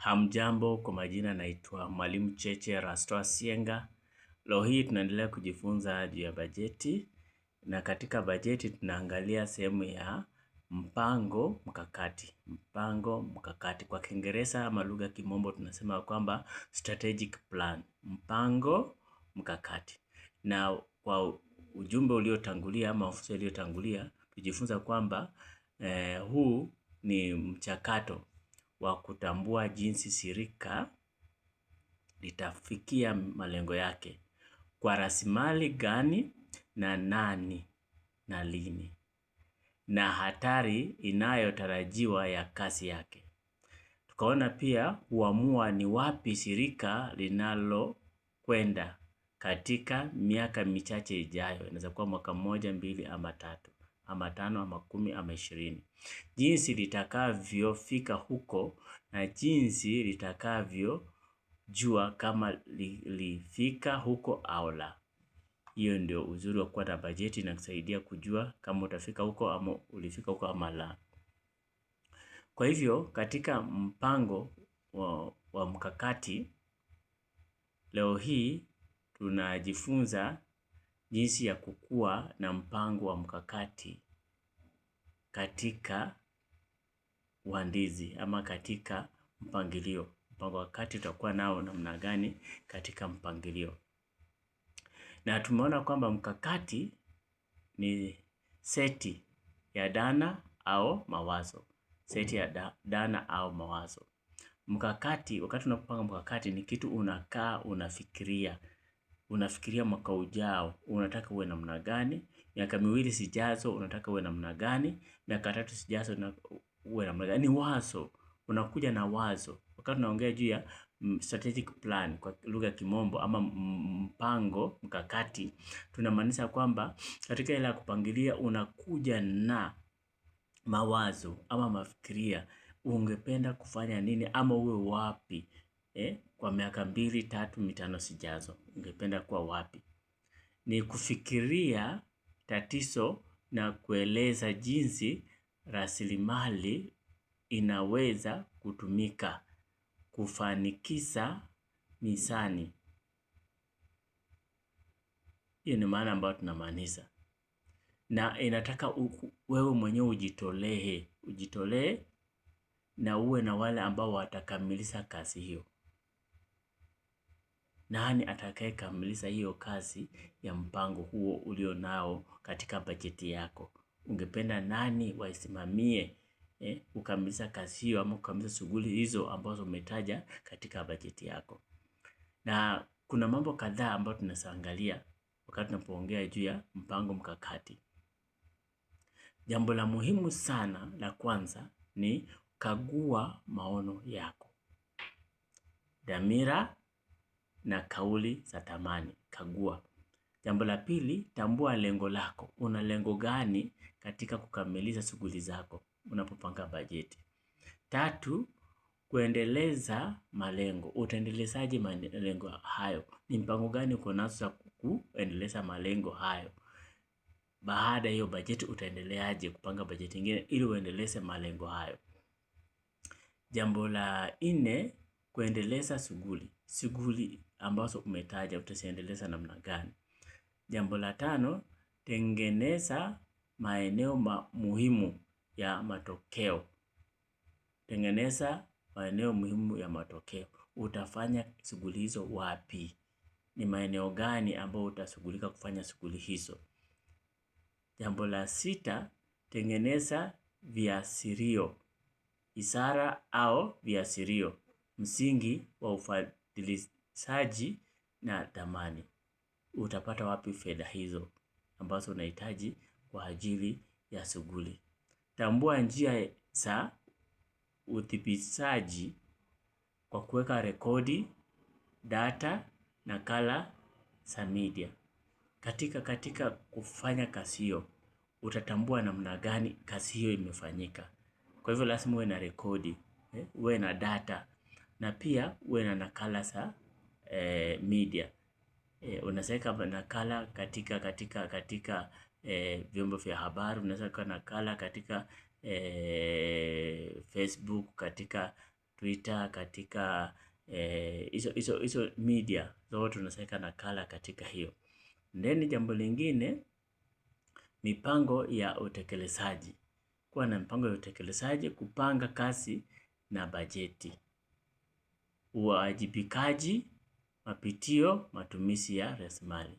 Hamjambo kwa majina naitwa Mwalimu Cheche Rastoa Sienga. Leo hii tunaendelea kujifunza juu ya bajeti na katika bajeti tunaangalia sehemu ya mpango mkakati. Mpango mkakati kwa Kiingereza ama lugha ya kimombo tunasema kwamba strategic plan. Mpango mkakati. Na kwa ujumbe uliotangulia ama mafunzo yaliyotangulia tulijifunza kwamba huu ni mchakato wa kutambua jinsi shirika litafikia malengo yake. Kwa rasilimali gani na nani na lini. Na hatari inayotarajiwa ya kazi yake. Tukaona pia huamua ni wapi shirika linalokwenda katika miaka michache ijayo. Inaweza kuwa mwaka mmoja mbili ama tatu, ama tano ama 10 ama 20. Jinsi litakavyofika huko na jinsi litakavyojua kama lilifika huko au la. Hiyo ndio uzuri wa kuwa na bajeti inakusaidia kujua kama utafika huko ama ulifika huko ama la. Kwa hivyo, katika mpango wa mkakati, leo hii tunajifunza jinsi ya kukuwa na mpango wa mkakati katika uandizi ama katika mpangilio. Mpango wa kati utakuwa nao namna gani katika mpangilio. Na tumeona kwamba mkakati ni seti ya dana au mawazo. Seti ya dana au mawazo. Mkakati, wakati unapanga mkakati ni kitu unakaa, unafikiria. Unafikiria mwaka ujao, unataka uwe namna gani. Miaka miwili zijazo, unataka uwe namna gani. Miaka tatu zijazo, uwe namna gani. Ni wazo, unakuja na wazo. Wakati tunaongea juu ya strategic plan kwa lugha ya kimombo ama mpango mkakati, tunamaanisha kwamba katika ile ya kupangilia unakuja na mawazo ama mafikiria ungependa kufanya nini ama uwe wapi kwa miaka mbili, tatu, mitano zijazo. Ungependa kuwa wapi. Ni kufikiria tatizo na kueleza jinsi rasilimali inaweza kutumika kufanikisha mizani. Hiyo ni maana ambayo tunamaanisha. Na inataka wewe mwenyewe ujitolee. Ujitolee na uwe na wale ambao watakamilisha kazi hiyo. Nani atakayekamilisha hiyo kazi ya mpango huo ulio nao katika bajeti yako. Ungependa nani waisimamie kukamilisha kazi hiyo ama kukamilisha shughuli hizo ambazo umetaja katika bajeti yako. Na kuna mambo kadhaa ambayo tunaweza angalia wakati tunapoongea juu ya mpango mkakati. Jambo la muhimu sana la kwanza ni kagua maono yako. Dhamira na kauli za thamani. Kagua. Jambo la pili, tambua lengo lako. Una lengo gani katika kukamilisha shughuli zako. Unapopanga bajeti. Tatu, kuendeleza malengo. Utaendelezaje malengo hayo. Ni mpango gani uko nazo za kuendeleza malengo hayo. Baada ya hiyo bajeti utaendeleaje kupanga bajeti ingine ili uendeleze malengo hayo. Jambo la nne kuendeleza shughuli. Shughuli ambazo umetaja utaziendeleza namna gani. Jambo la tano, tengeneza maeneo muhimu ya matokeo. Tengeneza maeneo muhimu ya matokeo. Utafanya shughuli hizo wapi. Ni maeneo gani ambayo utashughulika kufanya shughuli hizo. Jambo la sita, tengeneza viasirio. Isara au viasirio. Msingi wa ufadhilisaji na thamani. Utapata wapi fedha hizo ambazo unahitaji kwa ajili ya shughuli. Tambua njia za uthibitishaji kwa kuweka rekodi, data, nakala, za media. Katika kufanya kazi hiyo, utatambua namna gani kazi hiyo imefanyika. Kwa hivyo lazima uwe na rekodi, uwe na data, na pia uwe na nakala za media. Unaweza weka nakala katika vyombo vya habari, unaweza weka nakala katika Facebook, katika Twitter, katika hizo media zote unaweza nakala katika hiyo. Then jambo lingine, mipango ya utekelezaji. Kuwa na mipango ya utekelezaji, kupanga kazi na bajeti. Uwajibikaji, mapitio, matumizi ya rasilimali.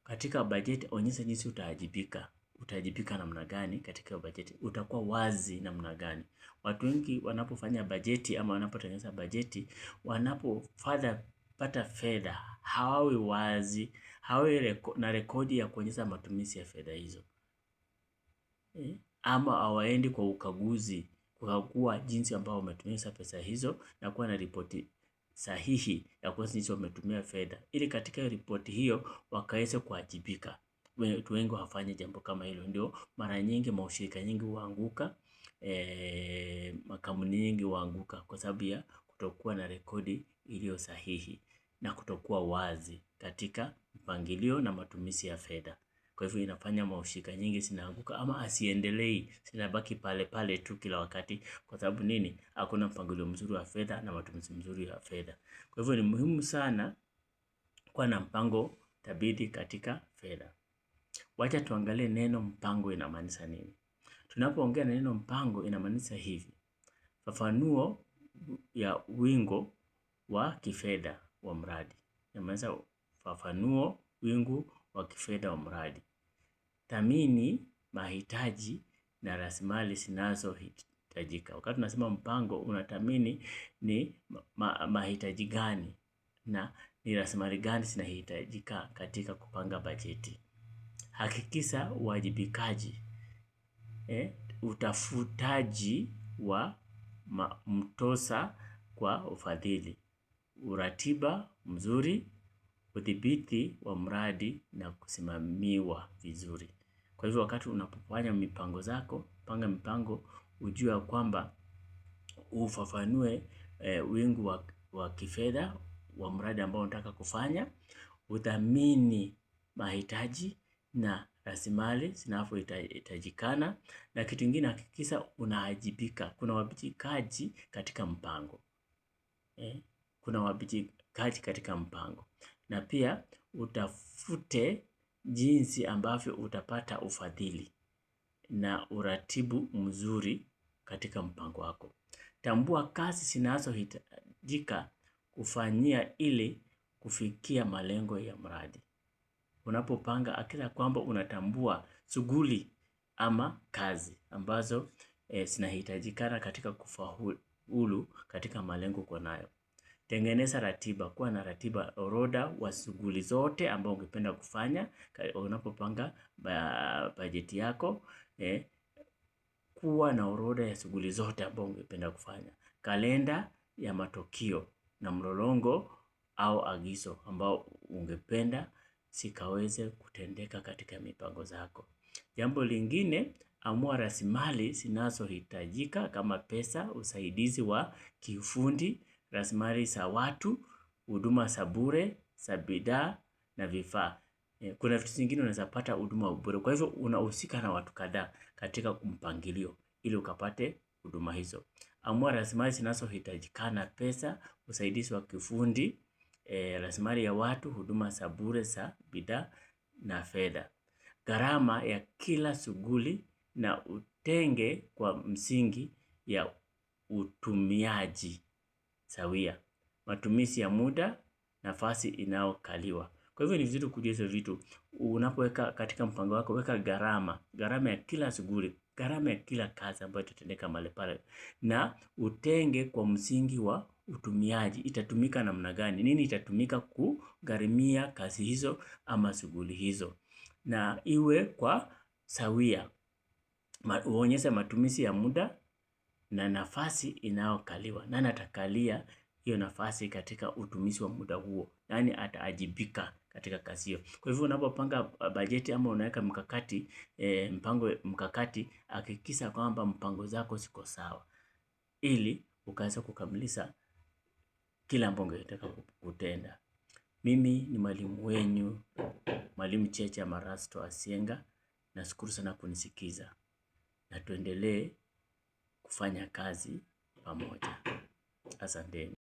Katika bajeti, onyesha jinsi utawajibika. Utawajibika namna gani katika bajeti. Utakuwa wazi namna gani. Watu wengi wanapofanya bajeti ama wanapotengeneza bajeti, wanapopata fedha, hawawi wazi, hawawi na rekodi ya kuonyesha matumizi ya fedha hizo. Ama hawaendi kwa ukaguzi, kukagua jinsi ambao wametumia pesa hizo na kuwa na ripoti sahihi ya kuonyesha jinsi wametumia fedha. Ili katika ripoti hiyo wakaweze kuwajibika. Watu wengi hawafanyi jambo kama hilo. Ndio mara nyingi mashirika nyingi huanguka, makampuni nyingi huanguka kwa sababu ya kutokuwa na rekodi iliyo sahihi na kutokuwa wazi katika mpangilio na matumizi ya fedha. Kwa hivyo inafanya mashirika nyingi zinaanguka ama haziendelei, zinabaki pale pale tu kila wakati kwa sababu nini? Hakuna mpangilio mzuri wa fedha na matumizi mzuri ya fedha. Kwa hivyo ni muhimu sana kuwa na mpango thabiti katika fedha. Wacha tuangalie neno mpango inamaanisha nini. Tunapoongea neno mpango inamaanisha hivi. Fafanuo ya wingo wa kifedha wa mradi. Inamaanisha fafanuo wingu wa kifedha wa mradi. Thamini mahitaji na rasilimali zinazohitajika. Wakati tunasema mpango unathamini ni mahitaji gani na ni rasilimali gani zinahitajika katika kupanga bajeti. Hakikisha uwajibikaji, utafutaji wa mtosa kwa ufadhili. Uratiba mzuri, uthibiti wa mradi na kusimamiwa vizuri. Kwa hivyo wakati unapofanya mipango zako, panga mipango, ujue ya kwamba ufafanue wingu wa kifedha wa mradi ambao unataka kufanya, uthamini mahitaji na rasilimali zinavyohitajikana, na kitu ingine hakikisha unawajibika, kuna uwajibikaji katika mpango. Kuna uwajibikaji katika mpango. Na pia utafute jinsi ambavyo utapata ufadhili na uratibu mzuri katika mpango wako. Tambua kazi zinazohitajika kufanyia ili kufikia malengo ya mradi. Unapopanga hakikisha kwamba unatambua shughuli ama kazi ambazo zinahitajikana katika kufaulu katika malengo uko nayo. Tengeneza ratiba, kuwa na ratiba orodha wa shughuli zote ambao ungependa kufanya, unapopanga bajeti yako, kuwa na orodha ya shughuli zote ambao ungependa kufanya. Kalenda ya matokeo na mlolongo au agizo ambao ungependa zikaweze kutendeka katika mipango zako. Jambo lingine, amua rasilimali zinazohitajika kama pesa, usaidizi wa kiufundi, rasilimali za watu, huduma za bure, za bidhaa na vifaa. Kuna vitu zingine unaweza pata huduma wa bure. Kwa hivyo unahusika na watu kadhaa katika mpangilio ili ukapate huduma hizo. Amua rasilimali zinazohitajikana pesa, usaidizi wa kiufundi, rasilimali ya watu, huduma za bure, za bidhaa na fedha. Gharama ya kila shughuli na utenge kwa msingi ya utumiaji sawia. Matumizi ya muda nafasi inayokaliwa. Kwa hivyo ni vizuri kujua hizo vitu, unapoweka katika mpango wako, weka gharama, gharama ya kila shughuli, gharama ya kila kazi ambayo itatendeka mahali pale. Na utenge kwa msingi wa utumiaji, itatumika namna gani, nini itatumika kugharimia kazi hizo ama shughuli hizo. Na iwe kwa sawia, uonyeshe matumizi ya muda na nafasi inayokaliwa. Nani atakalia hiyo nafasi katika utumizi wa muda huo. Nani atawajibika katika kazi hiyo. Kwa hivyo unapopanga bajeti ama unaweka mkakati, mpango mkakati, hakikisha kwamba mpango zako ziko sawa. Ili ukaweze kukamilisha kila ambao ungetaka kutenda. Mimi ni mwalimu wenyu, mwalimu Cheche Marasto Asienga, nashukuru sana kunisikiza. Na tuendelee kufanya kazi pamoja. Asanteni.